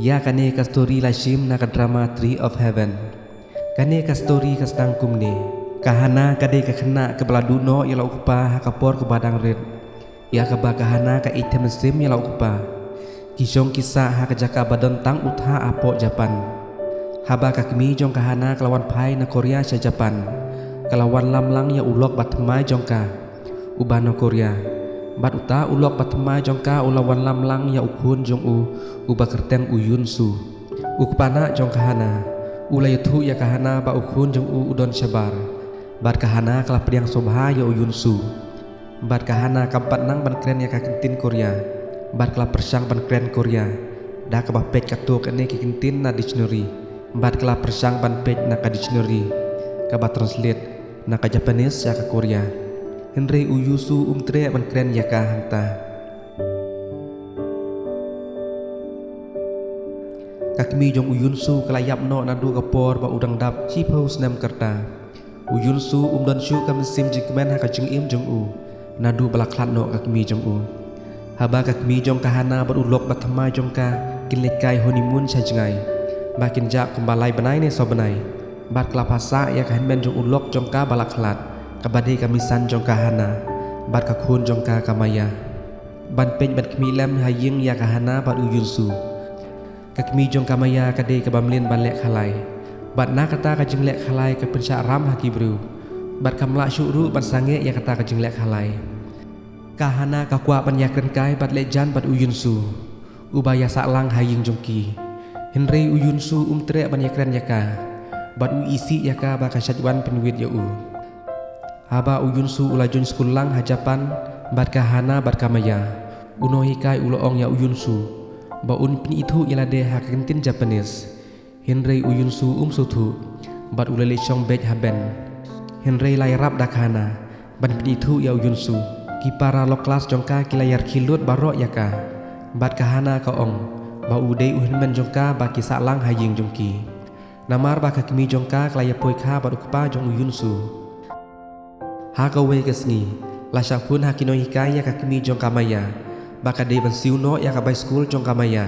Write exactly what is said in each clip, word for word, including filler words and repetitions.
Ïa kane ka story la shim na ka drama Tree of Heaven. Kane ka story ka sdang kumne. Ka Hana ka dei ka khynnah kaba la duh noh ïa la u kpa ha ka por kaba dang rit. Ïa kaba ka Hana ka ïeit mynsiem ïa la u kpa. Ki shong ki sah ha ka jaka ba don tang u thah hapoh Japan. Haba ka kmie jong ka Hana ka la wan phai na Korea sha Japan, ka la wanlam lang ïa u lok ba thymmai jong ka, uba na Korea. Bad uta u lok ba thymmai jong ka u la wanlam lang ïa u khun jong u, uba kyrteng u Yunsu. U kpa nah jong ka Hana u la ïathuh ïa ka Hana ba u khun jong u u don shabar. Bad ka Hana ka la pdiang sngewbha ïa u Yunsu. Bad ka Hana kam pat nang ban kren ïa ka kyntien Korea. Bad ka la pyrshang ban kren Korea da kaba peit katto katne ki kyntien na dictionary. Bad ka la pyrshang ban peit na ka dictionary kaba translate na ka Japanese ïa ka Korea. Hynrei u Yunsu um treh ban kren ïa ka hangta. Ka kmie jong u Yunsu ka la ïap noh naduh ka por ba u dang dap shiphew snem ka rta. U Yunsu um don shuh ka mynsiem jingkmen ha ka jingim jong u naduh ba la khlad noh ka kmie jong u. Haba ka kmie jong ka Hana bad u lok ba thymmai jong ka kin leit kai honeymoon sha jngai, ba kin jah kumba lai bnai ne saw bnai, bad ka la phah sah ïa ka hynmen jong u lok jong ka ba la khlad, kaba dei ka misan jong ka Hana bad ka khun jong ka, ka Maya, ban peit ban khmih lem ha ïing ïa ka Hana bad u Yunsu. Ka kmie jong ka Maya ka dei kaba mlien ban leh khalai. Bad na kata ka jingleh khalai ka pynshah ram ha ki briew. Bad kam lah shuh ruh ban sangeh ïa kata ka jingleh khalai. Ka Hana ka kwah ban ïakren kai bad leh jan bad u Yunsu, uba ïasah lang ha ïing jong ki. Hynrei u Yunsu um treh ban ïakren ïa ka. Bad u isih ïa ka ba ka shait wan pynwit ïa u. Haba u Yunsu u la join skul lang ha Japan bad ka Hana bad ka Maya, u nonghikai u la ong ïa u Yunsu ba un pynithuh ïa lade ha ka kyntien Japanese. Hynrei u Yunsu um sngewthuh bad u la leit shong beit ha bench. Hynrei la ïarap da ka Hana ban pynithuh ïa u Yunsu. Ki para lok klas jong ka ki la ïarkhie lut baroh ïa ka. Bad ka Hana ka ong ba u dei u hynmen jong ka ba ki sah lang ha ïing jong ki. Namar ba ka kmie jong ka ka la ïapoi kha bad u kpa jong u Yunsu. Ha kawei ka sngi, la shah khun ha ki nonghikai ïa ka kmie jong ka Maya ba ka dei ban siew noh ïa ka bai skul jong ka Maya.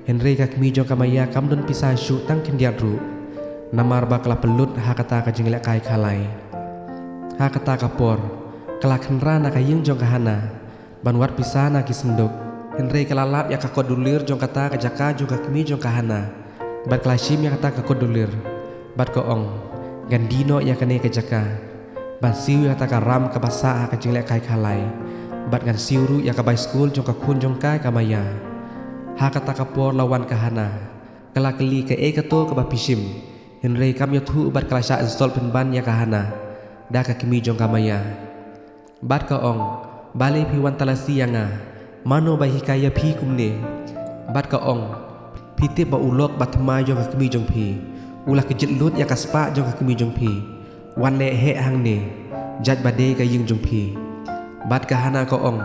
Hynrei ka kmie jong ka Maya kam don pisa shuh tang khyndiat ruh. Namar ba ka la pynlut ha kata ka jingleh kai khalai. Ha kata ka por ka la khynra na ka ïing jong ka Hana ban wad pisa na ki synduk. Hynrei ka la lap ïa ka kot dulir jong kata ka jaka jong ka kmie jong ka Hana. Bad ka la shim ïa kata ka kot dulir. Bad ka ong, ngan die noh ïa kane ka jaka ban siew ïa kata ka ram kaba sah ha ka jingleh kai khalai. Bad ngan siew ruh ïa ka bai skul jong ka khun jong ka, ka Maya. Ha kata ka por la wan ka Hana. Ka la kylli kaei kato kaba phi shim. Hynrei kam ïathuh bad ka la shah insult pynban ïa ka Hana da ka kmie jong ka Maya. Bad ka ong, balei phi wan talasi ïa nga? Mano ba hikai ïa phi kumne? Bad ka ong, phi tip ba u lok ba thymmai jong ka kmie jong phi u la kjit lut ïa ka spah jong ka kmie jong phi. Wan leh heh hangne, jait ba dei ka ïing jong phi. Bad ka Hana ka ong,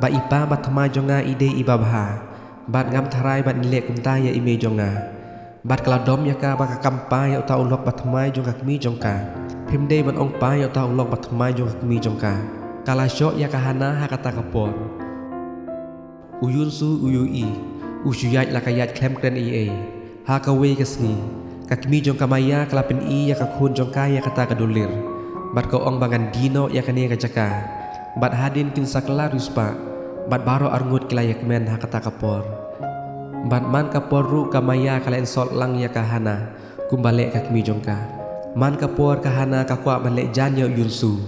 ba i pa ba thymmai jong nga i dei i babha. Bad ngam tharai ban leh kumta ïa i mei jong nga. Bad ka la dom ïa ka ba ka kam pa ïa uta u lok ba thymmai jong ka kmie jong ka. Phim dei ban ong pa ïa uta u lok ba thymmai jong ka kmie jong ka. Ka la shoh ïa ka Hana ha kata ka por. U Yunsu u ïohi, u shu ïaid la ka ïaid khlem kren ei ei. Ha kawei ka sngi, ka kmie jong ka Maya ka la pyni ïa ka khun jong ka ïa kata ka dulir. Bad ka ong ba ngan die noh ïa kane ka jaka. Bad hadien kin sa kylla riewspah, bad baroh arngut ki la ïakmen ha kata ka por. Bad man ka por ruh ka Maya ka la insult lang ïa ka Hana kumba leh ka kmie jong ka. Man ka por ka Hana ka kwah ban leh jan ïa u Yunsu.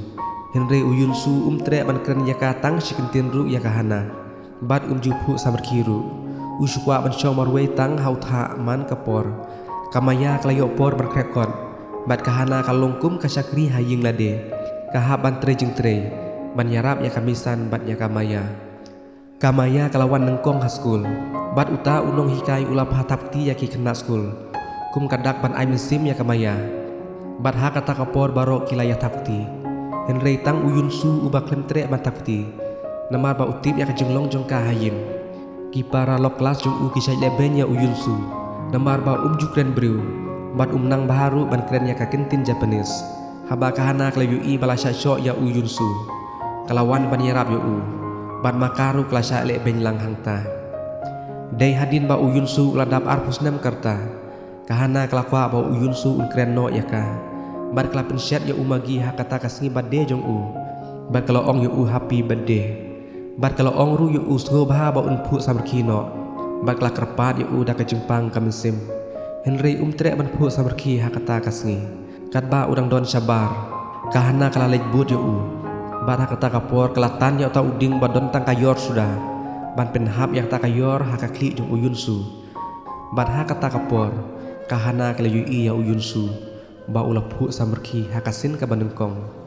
Hynrei u Yunsu um treh ban kren ïa ka tang shi kyntien ruh ïa ka Hana. Bad um ju phuh samrkhie ruh. U shu kwah ban shong marwei tang ha u thah man ka por. Ka Maya ka la ïoh por ban khreh kot. Bad ka Hana ka long kum ka shakri ha ïing lade. Ka hap ban trei jingtrei ban ïarap ïa ka misan bad ïa ka Maya. Ka Maya ka la wan nyngkong ha skul. Bad uta u nonghikai u la phah thap kti ïa ki khynnah skul kum ka dak ban ai mynsiem ïa ka Maya. Bad ha kata ka por baroh ki la ïa thap kti. Hynrei tang u Yunsu uba khlem treh ban thap kti. Namar ba u tip ïa ka jinglong jong ka ha ïing. Ki para lok klas jong u ki shait leh beiñ ïa u Yunsu. Namar ba um ju kren briew. Bad um nang bha ruh ban kren ïa ka kyntien Japanese. Haba ka Hana ka la ïohi ba la shah shoh ïa u Yunsu, ka la wan ban ïarap ïa u. Bad ma ka ruh ka la shah leh beiñ lang hangta. Dei hadien ba u Yunsu u la dap arphew snem ka rta, ka Hana ka la kwah ba u Yunsu un kren noh ïa ka. Bad ka la pynshet ïa u Magi ha kata ka sngi birthday jong u. Bad ka la ong ïa u happy birthday. Bad ka la ong ruh ïa u sngewbha ba un phuh samrkhie noh. Bad ka la kyrpad ïa u da ka jingpang ka mynsiem. Hynrei um treh ban phuh samrkhie ha kata ka sngi. Katba u dang don shabar, ka Hana ka la leit bud ïa u. Bad ha kata ka por ka la tan ïa uta u dieng ba don tang ka ïor suda, ban pynhap ïa kata ka ïor ha ka khlieh jong u Yunsu. Bad ha kata ka por, ka Hana ka la ïohi ïa u Yunsu ba u la phuh samrkhie ha ka sien kaba nyngkong.